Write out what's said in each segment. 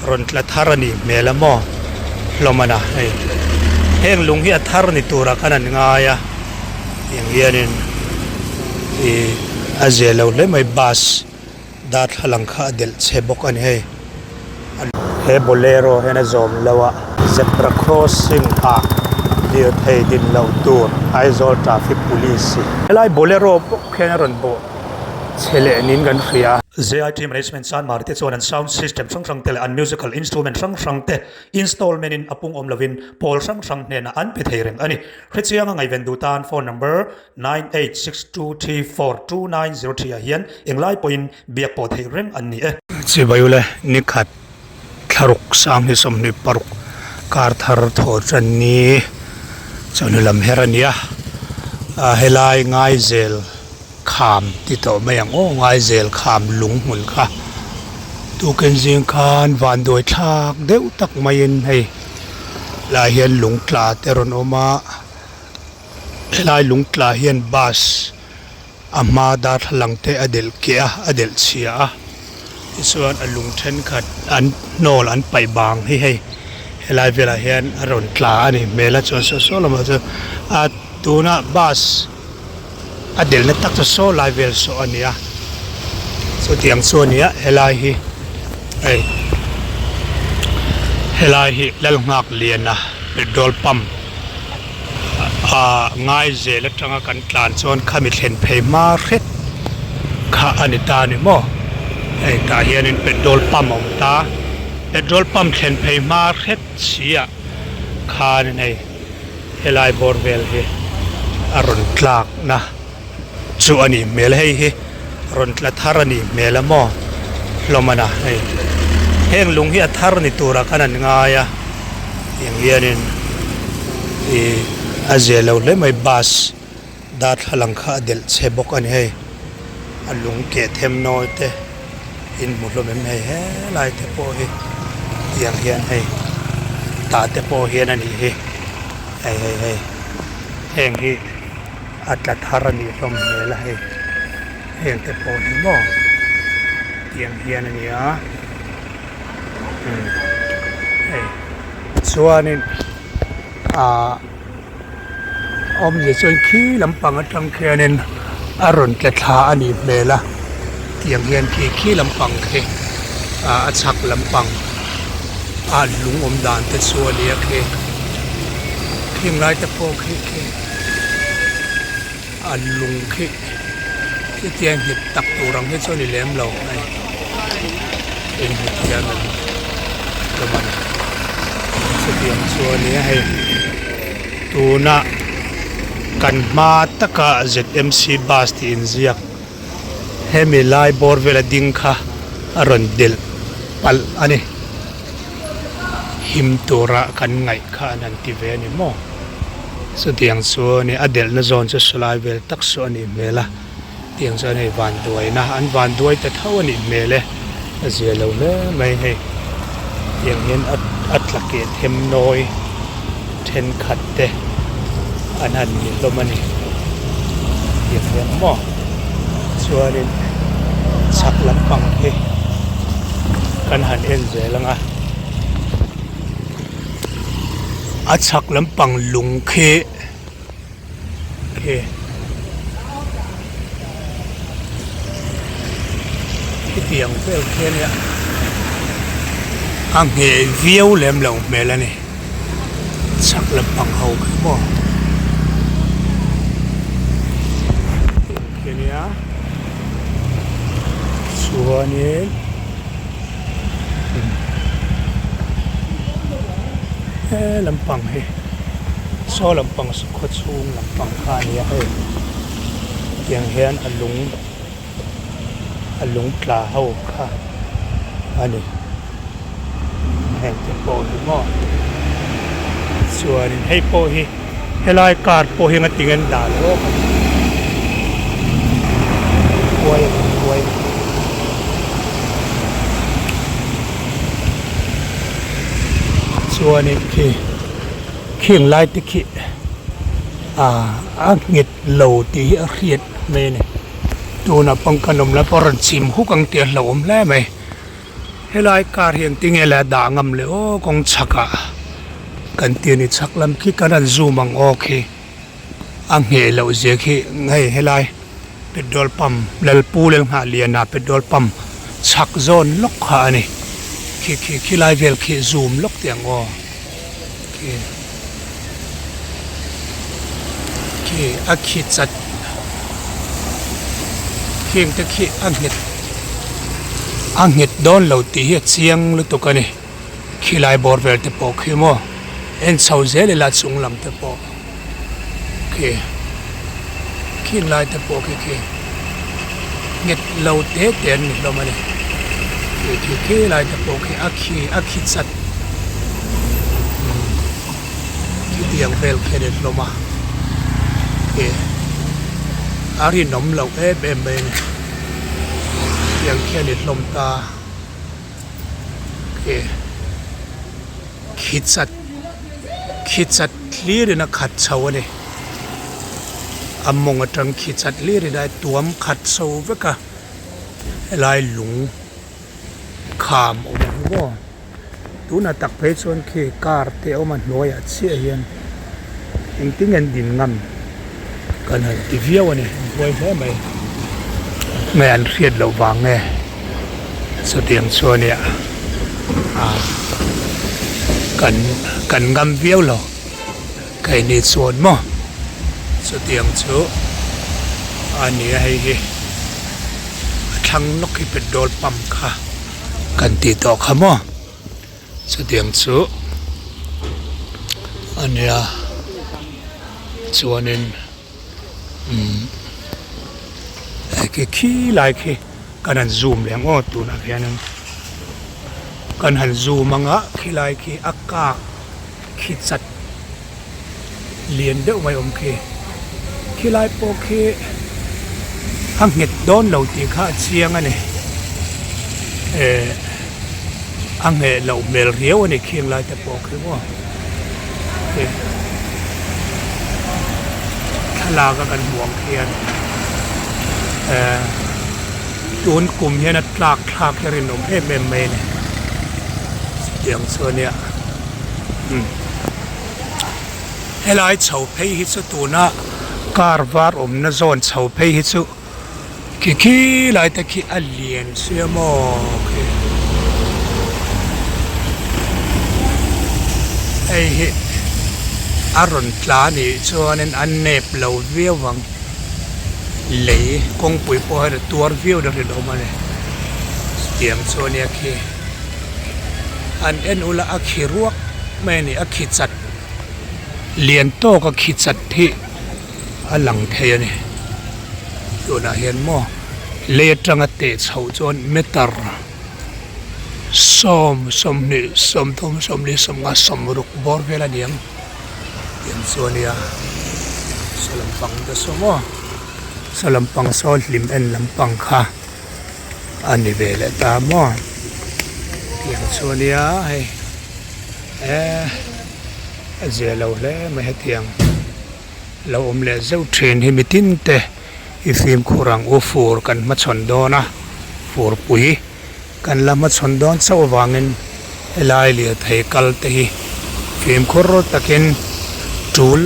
Rawn tla thar a nih hmel a maw hlawm a na hei heng lung hi a thar ni turah khan an ngai a tiang hianin ih a zeh lo hle mai bus darthlalang kha a delh chhe bawk a ni hei he bolero hian a zawm lo a zebra crossing ah lirthei din loh tur Aizawl traffic police helai bolero bawk hian a rawn bawh chhe leh niin kan hria a. ZIT Management Sanmar te chuan an sound system hrang hrang te leh an musical instrument hrang hrang te installment in a pung awm lovin pawl hrang hrang hnenah an pe thei reng a ni. Hrechianga ngaihven duh tan phone number 9862342903 ah hian englai pawhin biak pawh theih reng an ni e. Chibai ule, nikhat thlaruk sang hi 26 kar thar thaw tan ni chawhnu lam her a ni a, helai Ngaizel Kham ti tawh mai ang aw, Ngaizel kham lung hmun kha tukin zing khan van duai thlak deuh tak maiin hei lai hian lung tla te rawn awm a, helai lung tla hian bus a hma darthlalang te a delh keh a, a delh chhia a, tichuan a lung thenkhat an hnawl an paih bang hi hei helai velah hian a rawn tla a ni hmel a chuan saw saw lamah chuan a tuna bus. A delna tak chu saw lai vel saw a ni a chutiang chu a ni a helai hi hei helai hi Lalnghakliana petrol pump ah ngai zel atanga kan tlan chuan khami thlen phei hma hret kha a ni ta a ni maw hei tah hianin petrol pump a awm ta petrol pump thlen phei hma hret si ah khanin hei. Helai bawr vel hi a rawn tlakna chu a nih hmel hei hi rawn tla thar a nih hmel a maw hlawm a na hei heng lung hi a thar ni turah khan an ngai a tiang hianin ih a zeh lo hle mai bus. Darthlalang kha a delh chhe bawk a ni hei, a lung keh them nawi te in hmu hlawm em hei helai te pawh hi tiang hian hei tah te pawh hian a nih hi hei hei hei heng hi a tla thar a nih hlawm hmel a hei heng te pawh hi maw tiang hian a ni a umm hei chuanin ahh. Awmzia chuan khi lampang atang khianin a rawn tla thla a nih hmel a tiang hian khi khi lampang khi ah a chhak lampang a lung awm dan te chu a nia khi khing lai te pawh khi khi a lung khi chutia nghet tak tur ang hi chu a ni lem lo hei engmaw tiang an hlawm a ni chutiang chu a nia hei tuna kan hma taka zmc bus tih inziak hemi lai bawr vela ding kha a rawn delh palh a ni him tura kan ngaih kha an han ti ve a ni maw chutiang chu a ni a delhna zawn chu sawlai vel tak saw a nih hmel a tiang chuan hei van duaina an van duai ta tho a nih hmel e a zia lo hle mai hei tiang hian a a tla keh them nawi thenkhat te an han ni hlawm a ni tiang hian maw chuanin chhak lampang hi kan han en zel ang a a chhak lampang lung khi khi khitiang vel khi a nia a ngheh viau lem loh hmel a ni chhak lampang ho khi maw khi a nia chuanin he lampang hi saw lampang khaw chhung lampang kha a ni a hei tiang hian a lung a lung tla ho kha a ni heng te pawh hi maw chuanin hei pawh hi helai car pawh hi ngatinge an dah lawk a ni kuai a ni kuai. Chuanin khi khing lai te khi ah a nghet lo tih hi a hriat mai a ni tunah pawh kan awm lai pawh a rawn chim huk ang tih a hlauhawm hle mai. Helai car hi engtin nge la dah ngam le aw kawng chhakah kan ti a ni chhak lam khi kan han zoom ang aw khi a ngheh loh zia khi hei helai petrol pump Lalpu Lalnghahliana petrol pump chhak zawn lawk kha a ni khi khi khilai vel khi zoom lawk teh ang aw khi khi a khi chat khing te khi a nghet a nghet dawn lo tih hi a chiang lutuk a ni khilai bawr vel te pawh khi maw en chho zel ila chung lam te pawh khi khing lai te pawh khi khi nghet lo te te an ni hlawm a ni khi khi khi lai te pawh khi a khi a khi chat khitiang vel khi a ni hlawm a khi a rinawm loh em em mai a ni tiang khi a ni hlawm ta khi khi chat khi chat hlir in a khat chho a ni a mawng atang khi chat hlir in a tuam khat chho vek a helai lung kham awm hi maw tunah tak phei chuan khi car te a awm a hnuaiah chiah hian engtin nge an din ngam kan han ti viau a ni an buai hle mai nge an hriat loh vang nge chutiang chuan nia ah kan kan ngam viau lo keini chuan maw chutiang chu a ni a hei hi a thlang lawk hi petrol pump kha kan tih tawh kha maw. Chutiang chu a nia chuanin umm hei khi khi lai khi kan han zoom leh ang aw tunah hianin kan han zoom ang a khilai khi a kak khi chat lian deuh mai awm khi khilai pawh khi a nghet dawn lo tih kha a chiang a ni eh a ngheh loh hmel riau a ni khing lai te pawh khi maw eh thlalak a kan hmuh ang khian eh tun kum hian a tlak thlak hi a rinawm em em mai a ni chutiang chu a nia. Helai chho phei hi chu tuna car var awmna zawn chho phei hi chu khi khi lai te khi a lian sia maw khi hei hi a rawn tla anih chuanin a nep lo viau ang lei kawngpui pawh hian a tuar viau na rinawm a ni chutiang chu ania khi. An en ula a khi ruak mai a ni a khi chat lian tawk a khi chat hi a lang thei a ni tunah hian maw lei atanga teh chhoh chuan meter sawm sawmhnih sawmthum sawmli sawmnga sawmruk bawr vel a ni ang tiang chu a nia saw lampang te saw maw saw lampang saw hlim en lampang kha. A ni ve leh ta maw tiang chu ania hei eh a zia lo hle mai hetiang lo awm leh zeuh thin hi mitin te i fimkhur ang u fur kan hmachhawn dawn a fur pui kan la hmachhawn dawn chauh avangin helai lirthei kal te hi fimkhur takin tul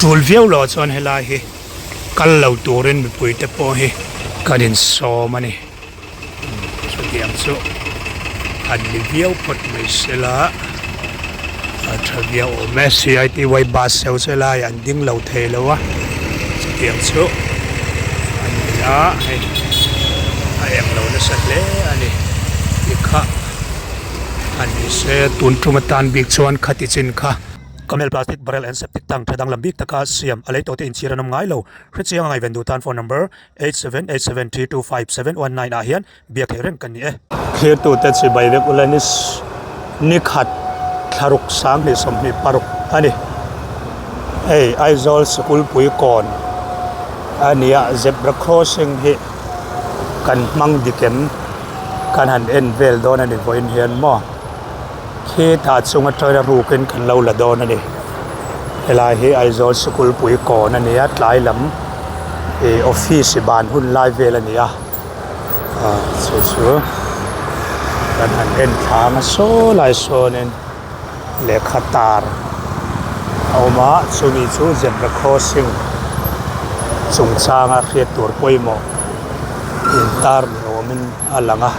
tul viau loh chuan helai hi. Kal lo turin mipuite pawh hi kan insawm a ni. Chutiang chu han ni viau phawt mai sela a tha viau awm e. CITY bus ho chu helai an ding lo thei lo a, chutiang chu a ni a hei a eng lo nasa hle a ni tih kha a ni se. Tun tum atan bik chuan khati chin kha. Camel plastic barrel and septic tank tha danglam bik taka siam a lei tawhte inchhir an awm ngai lo. Hrechiang a ngaihven duh tan phone number 8787325719 ah hian biak theih reng kan ni e. Thlirtute chibai vek ula ni ni khat thlaruk 20 26 a ni. Hei Aizawl Sikulpui kawn a ni a, zebra crossing hi kan hmang dik em kan han en vel dawn a ni vawiin hian maw. Khitah chung atanga rukin kan lo la dawn a ni. Helai hi Aizawl sikul pui kawn a ni a tlai lam ih office ban hun lai vel a ni a ah chu chu. Kan han en thla ang a saw lai sawnin lehkha tar a awm a chumi chu zebra crossing chungchanga hriat tur pawimawh intar ni awmin a lang a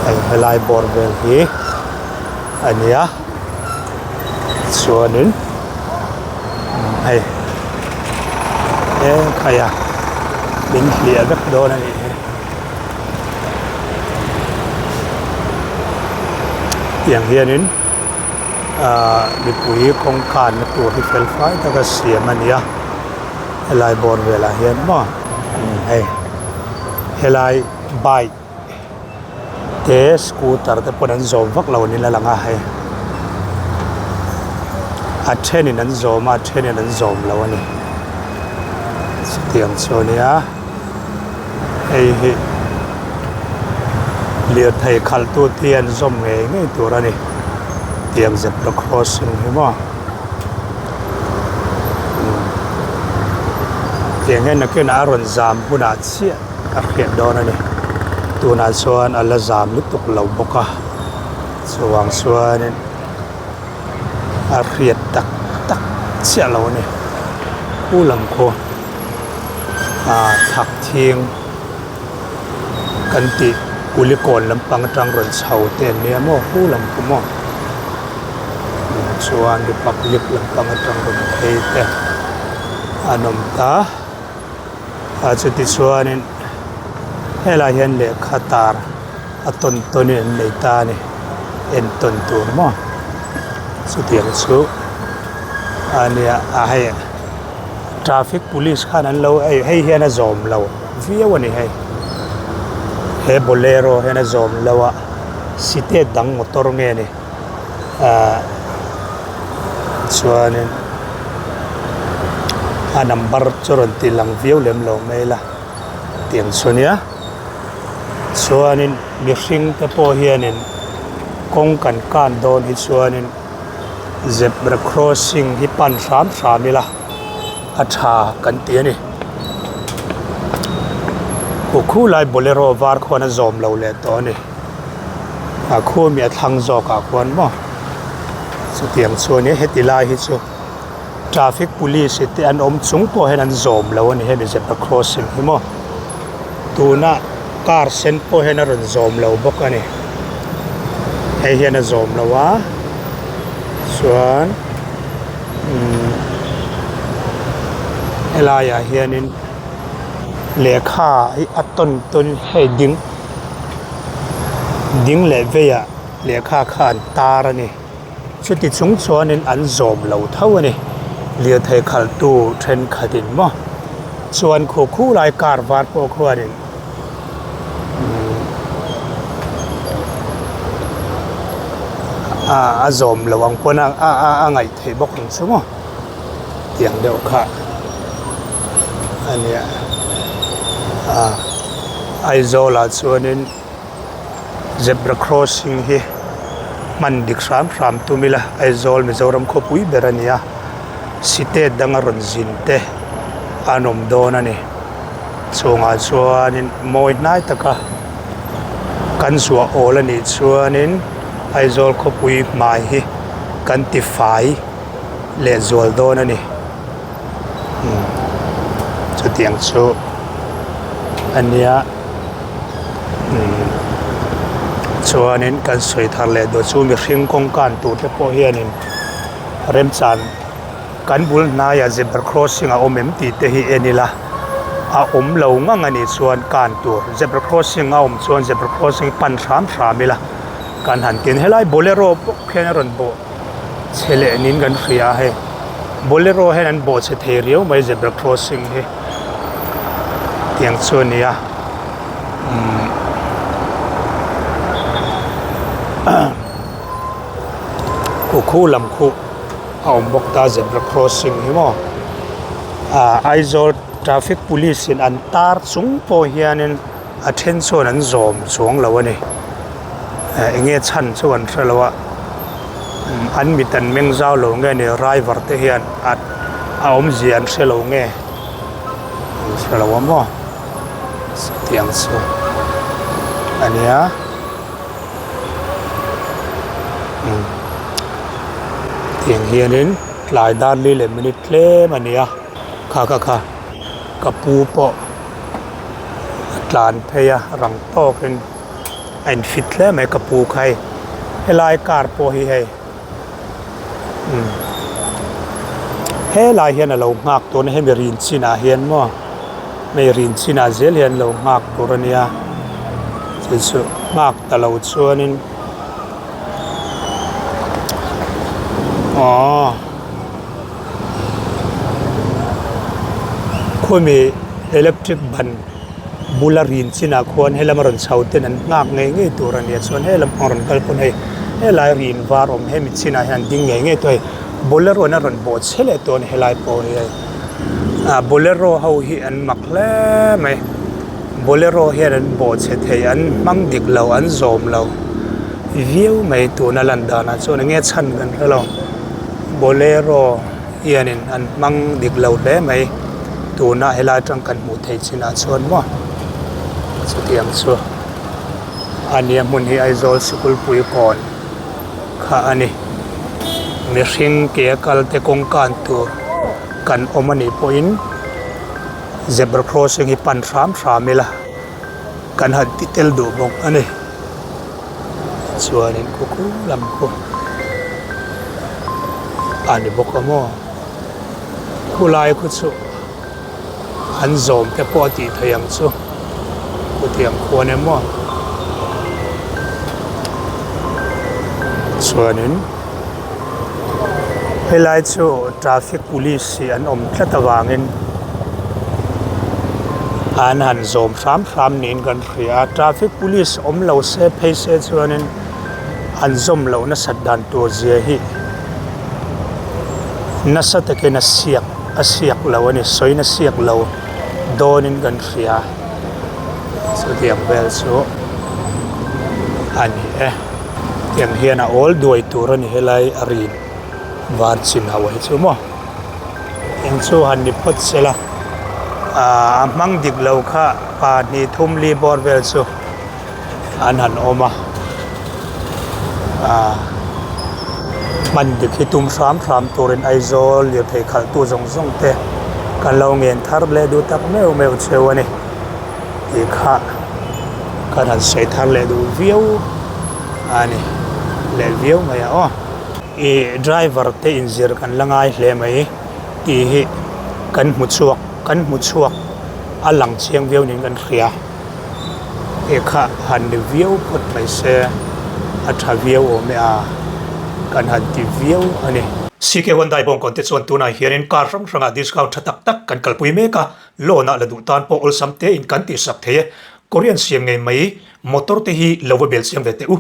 hei helai bawr vel hi a nia chuanin hei he khai a min hliah vek dawn a nih hi tiang hianin ahh mipui kawngkanna tur hi fel fai taka siam a ni a helai bawr velah hian maw hei helai bike te scooter te pawn an zawm vak lo niin a lang a hei a thenin an zawm a a thenin an zawm lo a ni chutiang chu a nia hei hi lirthei khalh tu te hian zawm ngei ngei tur a ni tiang zebra crossing hi maw tiang hian nakinah a rawn zam hunah chiah a hriat dawn a ni tunah chuan a la zam lutuk lo bawk a chuvang chuanin a hriat tak tak chiah lo a ni khu lam khu ah thak thing kan tih kulikawn lampang atang rawn chho te an nia maw khu lam khu maw chuan republic lampang atang rawn phei te an awm ta. Ah chuti chuanin helaiah hian lehkha tar a tawn tawnin an nei ta a ni en tawn tur maw chutiang chu a nia a hei traffic police khan an lo hei hei hian a zawm lo viau a ni hei he bolero hian a zawm lo a state dang motor nge ni. Ahh chuanin a number chu rawn ti lang viau lem lo mai la tiang chu nia chuanin mihring te pawh hianin kawng kan kan dawn hi chuanin zebra crossing hi pan hram hram ila a tha kan ti a ni khu lai bolero var khuan a zawm lo leh tawh a ni. A khumi a thlang zawk ah khuan maw chutiang chu a ni heti lai hi chu traffic police te an awm chung pawh hian an zawm lo a ni hemi zebra crossing hi maw tuna car sen pawh hian a rawn zawm lo bawk a ni hei hian a zawm lo a chuan umm helai ah hianin lehkha hi a tawn tawn hei ding. Ding leh veiah lehkha kha an tar a ni. Chuti chung chuanin an zawm lo tho a ni. Lirthei khalhtu thenkhatin maw chuan khu khu lai car var pawh khuanin a zawm lo ang pawn a a ngaih theih bawk ang chu maw tiang deuh kha a nia a. Aizawl ah chuanin zebra crossing hi hman dik hram hram tum ila Aizawl Mizoram khawpui ber a ni a state danga rawn zin te an awm dawn a ni chungah chuanin mawi hnai taka kan zuah awl a nih chuanin Aizawl khawpui hmai hi kan ti fai leh zual dawn a ni. Chutiang chu a nia chuanin kan sawi thar leh duh chu mihring kawng kan tur te pawh hianin remchan kan bul hnaiah zebra crossing a awm em tih te hi en ila a awm lo ngang a nih chuan kan tur zebra crossing a awm chuan zebra crossing pan hram hram ila kan han tin helai bolero bawk hian a rawn bawh. Chhe leh niin kan hria a hei bolero hian an bawh chhe thei riau mai zebra crossing hi tiang chu a ni a umm khu khu lam khu a awm bawk ta zebra crossing hi maw ah Aizawl traffic police in an tar chung pawh hianin. A then chuan an zawm chuang lo a ni. Eng nge chhan chu an hre lo a, an mit an meng zau lo nge ni driver te hian a awmzia an hre lo nge an hre lo a maw. Chutiang chu a nia. Umm tiang hianin tlai dar li leh minute tlem a nia kha kha kha ka pu pawh a tlan phei a rang tawkin a in fit hle mai ka pu kha hei helai car pawh hi hei umm helai hian a lo nghak tur a hemi rin chinah hian maw hei rin chinah zel hian lo nghak tur a nia chu chu nghak ta lo chuanin aww khawmi electric ban. Bula rin chinah khuan helam a rawn chho ten an nghak ngei ngei tur a nia chuan helam pang rawn kal pawn hei helai rin var awm hemi chinah hian an ding ngei ngei tawh a hei bolero in a rawn bawh chhe leh tawh a ni helai pawh hi hei ah bolero ho hi an mak hle mai bolero hian an bawh chhe thei an hmang dik lo an zawm lo viau mai tuna lan danah chuan enge chhan kan hre lo bolero. Hianin an hmang dik lo hle mai. Tuna helai atang kan hmuh theih chinah chuan maw chutiang chu a nia hmun hi Aizawl Sikulpui kawn kha a ni. Mihring ke a kal te kawng kan tur kan awm a nih pawhin zebra crossing hi pan hram hram ila kan han ti tel duh bawk a ni. Chuanin khu khu lam khu a ni bawk a maw khulai khu chu an zawm te pawh a tih theih ang chu khutiang khuan em maw chuanin helai chu traffic police hi an awm tlat avangin an han zawm hram hram niin kan hria a traffic police awm lo se phei se chuanin an zawm loh nasat dan tur zia hi nasa takin a siak a siak lo a ni sawiin a siak lo dawnin kan hria chutiang vel chu a ni e tiang hian a awl duai tur a ni helai a rin var chin ho hi chu maw eng chu han ni phawt se la ahh a hmang dik lo kha pa hnih thum li bawr vel chu an han awm a ahh hman dik hi tum hram hram turin Aizawl lirthei khalhtu zawng zawng te kan lo ngen thar leh duh tak meuh meuh cheu a ni tih kha kan han sawi thar leh duh viau a ni leh viau mai a aw. Ih driver te inzir kan la ngai hle mai tih hi kan hmu chhuak kan hmu chhuak a lang chiang viau niin kan hria tih kha han ni viau phawt mai se a tha viau awm e a kan han ti viau a ni. CK Hyundai bawngkawn te chuan tunah hianin car hrang hrangah discount tha tak tak kan kalpui mek a, loan ah la duh tan pawh awlsam tein kan tihsak thei e. Korean siam ngei mai motor te hi lo va bel chiang ve teh u.